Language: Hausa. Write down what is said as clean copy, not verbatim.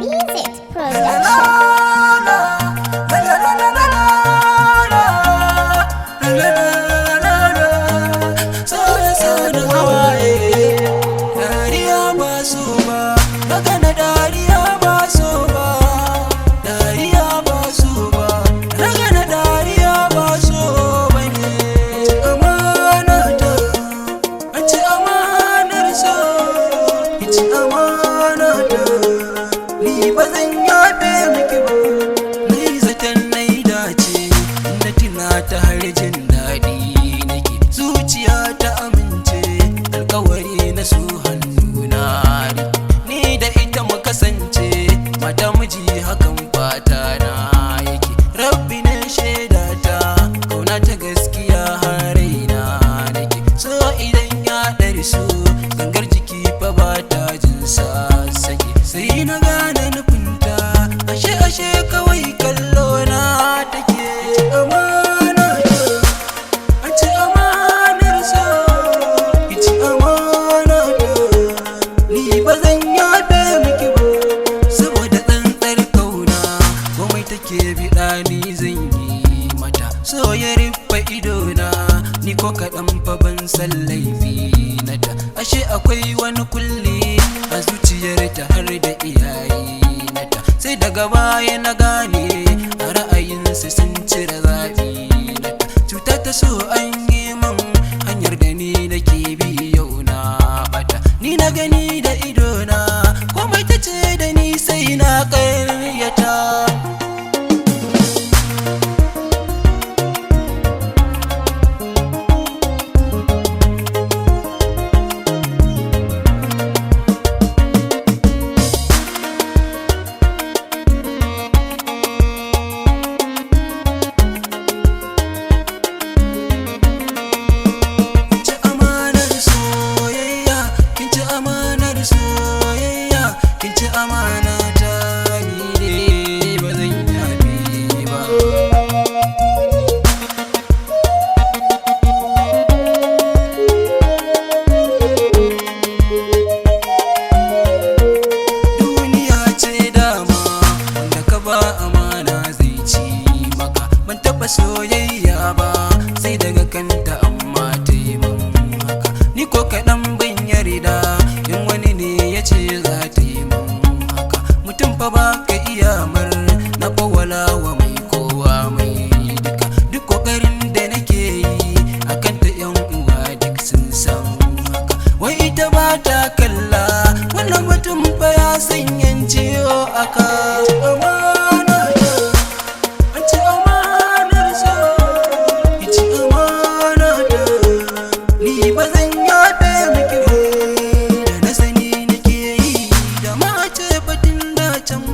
Music Production. Ni ba zan yafe miki ba. Ni zaton na yi dace, na tuna ta har jin daɗi nake. Zuciya ta amince, alkawari na su hannu na. Ni da ita mu kasance mata miji, hakan fata na yake. Rabbi ne shaida ta, kauna ta gaskiya har raina nake so. Idan ya ɗari su gangar jiki fa ba ta jin sake, sai na gane nufinta, ashe ashe kawai kallo na take. Amana ta, a ci amanar so, ki ci amana ta, ni ba zan yafe miki ba. Saboda tsantsar kauna, komai take biɗa ni zan yi mata. So ya rufe idona, ni ko kaɗan fa ban san laifi nata. Ashe akwai wani kulli a zuciyarta har da iyaye nata. Sai daga baya na gane a ra'ayinsu sun cire zaɓi nata. Cuta ta so an yi min, hanyar da ni nake bi yau na bata. Ni na gani da idona, komai ta ce da ni sai na ƙaryata. Ci amanar soyayya, kin ci amanar soyayya, kin ci amana ta, ni ne ba zan yafe ba. Duniya ce dama, wanda ka ba amana zai ci maka. Ban taba soyayya ba sai daga kanta, amma ta yi min haka. Ni ko kaɗan ban yarda in wani ne ya ce za ta yi min haka. Mutum fa ba ka iya mar na fawala wa mai kowa mai duka. Duk kokarin da nake yi akan ta, yan uwa duk sun san haka. Wai ita ba ta kalla, wannan mutum fa ya sanyan ciwo aka. Amana ta, an ci amanar so, ki ci amana ta, ni ba zan yafe miki ba. Da na sani nake yi, da ma ce batun da can.